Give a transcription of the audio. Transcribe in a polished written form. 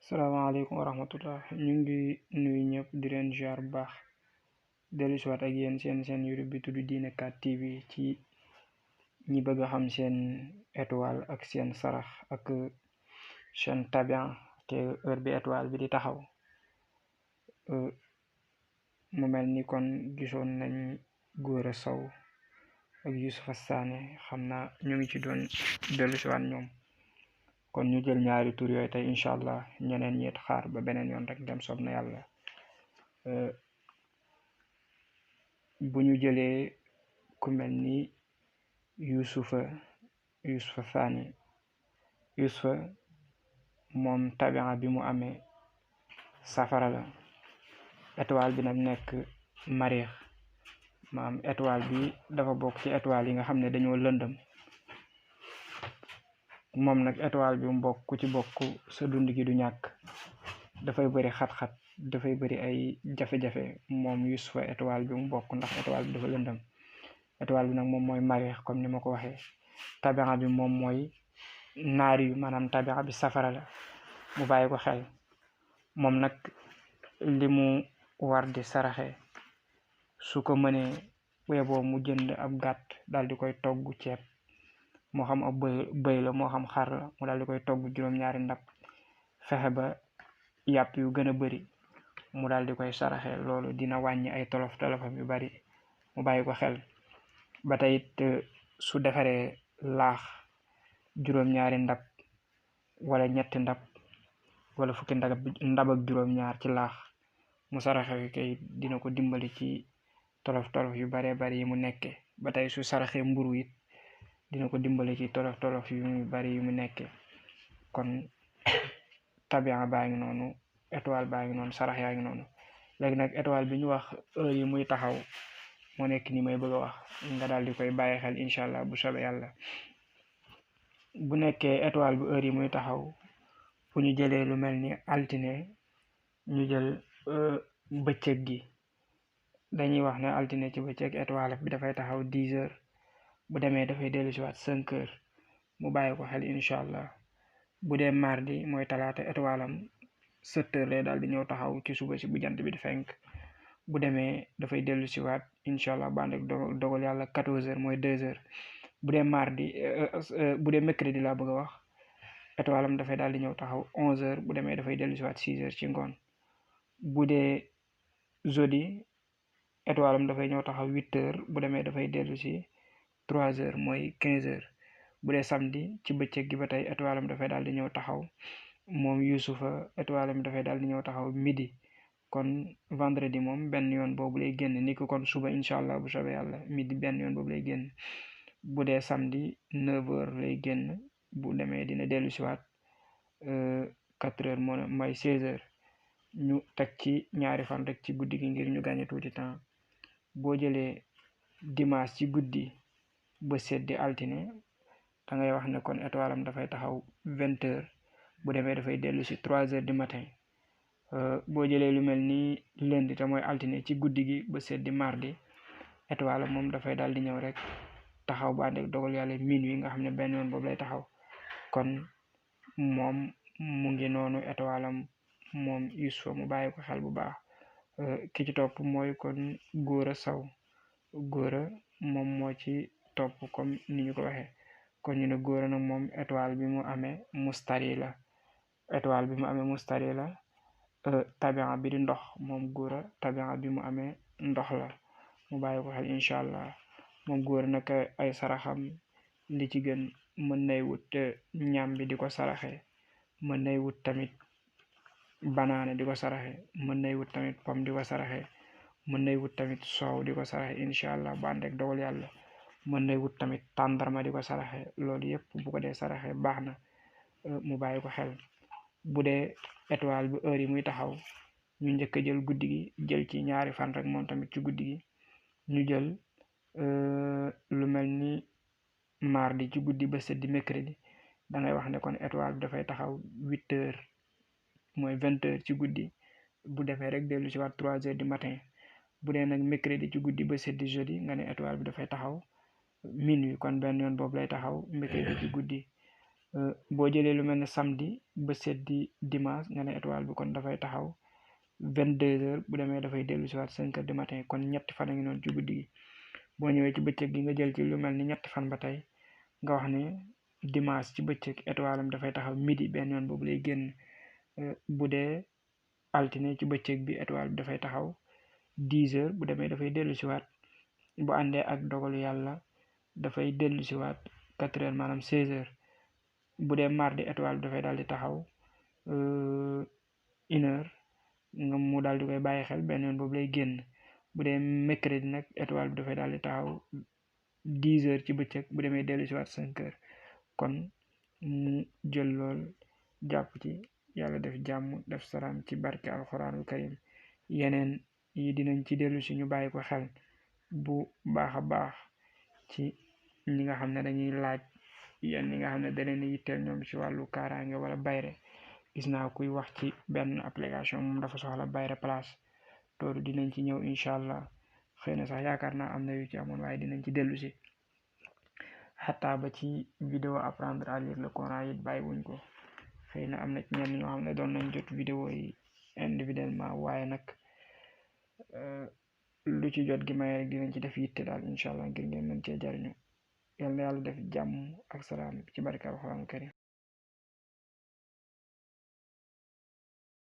salaamaaleykum wa rahmatullah ñu ngi nuyu ñëpp di leen ziar bu baax dellu si waat ak yéen seen YouTube bi tudd Diine 4 TV ci ñi bëgg a xam seen étoile ak seen sarax ak seen tabian te heure bi étoile bi di taxaw mu mel ni kon gisoon nañ Gora Sow ak Youssoufa Sané xam naa ñu ngi ci doon dellu si waat ñoom kon ñu jël ñaari tur yooyu tey incha allah ñeneen ñeet xaar ba beneen yoon rek dem soob na yàlla bu ñu jëlee ku mel ni Youssoufa Sané Youssoufa moom tabian bi mu amee safara la étoile bi nag nekk Mariix maam étoile bi dafa bokk ci étoile yi nga xam ne dañoo lëndëm moom nag étoile bi mu bokk ku ci bokk sa dund gi du ñàkk dafay bëri xat-xat dafay bëri ay jafe-jafe moom Youssoufa étoile bi mu bokk ndax étoile bi dafa lëndëm étoile bi nag moom mooy Mariix comme ni ma ko waxee tabian bi moom mooy naari yu maanaam tabian bi safara la mu bàyyi ko xel moom nag li mu war di saraxe su ko mënee weeboo mu jënd ab gàtt daal di koy togg ceeb moo xam ab bëy la moo xam xar la mu daal di koy togg juróom-ñaari ndab fexe ba yàpp yu gën a bëri mu daal di koy saraxe loolu dina wàññi ay tolofam yu bari mu bàyyi ko xel ba tey it su defaree laax juróom-ñaari ndab wala ñetti ndab wala fukki ndab ak juróom-ñaar ci laax mu saraxe kay dina ko dimbali ci tolof yu baree bari yi mu nekke ba tey su saraxee mburu it dina ko dimbali ci tolof yu bari yi mu nekke kon tabian baa ngi noonu étoile baa ngi noonu sarax yaa ngi noonu léegi nag étoile bi ñu wax heure yi muy taxaw moo nekk ni may bëgg a wax nga daal di koy bàyyi xel incha allah bu soobee yàlla bu nekkee étoile bu heure yi muy taxaw bu ñu jëlee lu mel ni altine ñu jël bëccëg gi dañuy wax ne altine ci bëccëg étoile bi dafay taxaw 10 heures bu demee dafay dellu si waat 5 heures mu bàyyi ko xel incha allah bu dee mardi mooy talaata étoile am 7 heures lay daal di ñëw taxaw ci suba si bu jant bi di fenk bu demee dafay dellu si waat incha allah ba ànd ak dogal yàlla 14 heures mooy 2 heures bu dee mardi bu dee mercredi laa bëgg a wax étoile am dafay daal di ñëw taxaw 11 heures bu demee dafay dellu si waat 6 heures ci ngoon bu dee jeudi étoile am dafay ñëw taxaw 8 heures bu demee dafay dellu si 3 heures mooy 15 heures bu dee samedi ci bëccëg gi ba tey étoile am dafay daal di ñëw taxaw moom Youssoufa étoile am dafay daal di ñëw taxaw midi kon vendredi moom benn yoon boobu lay génn ni ko kon suba incha allah bu soobee yàlla midi benn yoon boobu lay génn bu dee samedi 9 heures lay génn bu demee dina dellu si waat 4 heures mooy 16 heures ñu teg ci ñaari fan rek ci guddi gi ngir ñu gagné tuuti temps boo jëlee dimanche ci guddi ba seddi altine da ngay wax ne kon étoile am dafay taxaw 20 heures bu demee dafay dellu si 3 heures du matin boo jëlee lu mel ni lundi te mooy altine ci guddi gi ba seddi mardi étoile am moom dafay daal di ñëw rek taxaw ba ànd ak dogal yàlla minuit nga xam ne benn yoon boobu lay taxaw kon moom mu ngi noonu étoile am moom Youssoufa mu bàyyi ko xel bu baax ki ci topp mooy kon Gora Sow Gora moom moo ci topp comme ni ñu ko waxee kon ñu ne Gora nag moom étoile bi mu amee mustari la étoile bi mu amee mustari la tabian bi di ndox moom Gora tabian bi mu amee ndox la mu bàyyi ko xel incha allah moom Gora nag ay saraxam li ci gën mën nay wut ñam bi di ko saraxe mën nay wut tamit banaana di ko saraxe mën nay wut tamit pom di ko saraxe mën nay wut tamit soow di ko saraxe incha allah ba ànd ak dogal yàlla mën nay wut tamit tàndarma di ko saraxe loolu yëpp bu ko dee saraxe baax na mu bàyyi ko xel bu dee étoile bu heure yi muy taxaw ñu njëkk a jël guddi gi jël ci ñaari fan rek moom tamit ci guddi gi ñu jël lu mel ni mardi ci guddi ba seddi mercredi da ngay wax ne kon étoile bi dafay taxaw 8 heures mooy 20 heures ci guddi bu defee rek dellu si waat 3 heures du matin bu dee nag mercredi ci guddi ba seddi jeudi nga ne étoile bi dafay taxaw minuit kon benn yoon boobu lay taxaw mercredi ci guddi boo jëlee lu mel ne samedi ba seddi dimanche nga ne étoile bi kon dafay taxaw 22h bu demee dafay dellu si waat 5h du matin kon ñetti fan a ngi noonu ci guddi gi. boo ñëwee ci bëccëg gi nga jël ci lu mel ni ñetti fan ba tey nga wax ne dimanche ci bëccëg étoile am dafay taxaw midi benn yoon boobu lay génn. bu dee altine ci bëccëg bi étoile bi dafay taxaw 10h bu demee dafay dellu si waat bu àndee ak dogalu yàlla dafay dellu si waat 4h maanaam 16h bu dee mardi étoile bi dafay daal di taxaw 1h nga mu daal di koy bàyyi xel benn yoon boobu lay génn. bu dee mercredi nag étoile bi dafay daal di taxaw 10h ci bëccëg bu demee dellu si waat 5h kon mu jël lool jàpp ci yàlla def jàmm def salaam ci barke alxuraanul karim yeneen yi dinañ ci dellu si ñu bàyyi ko xel bu baax a baax ci ñi nga xam ne dañuy laaj yenn ñi nga xam ne daneen yitteel ñoom ci wàllu kaaraange wala bayre gis naa kuy wax ci benn application moom dafa soxla bayre place loolu dinañ ci ñëw incha allah xëy na sax yaakaar naa am na yu ci amoon waaye dinañ ci dellu si xataa ba ci vidéo apprendre à lire le Coran it bàyyi wuñ ko xëy na am na ci ñenn ñoo xam ne doon nañ jot vidéo yi individuellement waaye nag lu ci jot gi may rek dinañ ci def yitte daal incha allah ngir ngeen mën cee jariñu yal na yàlla def jàmm ak salaam ci barke alxuraan karim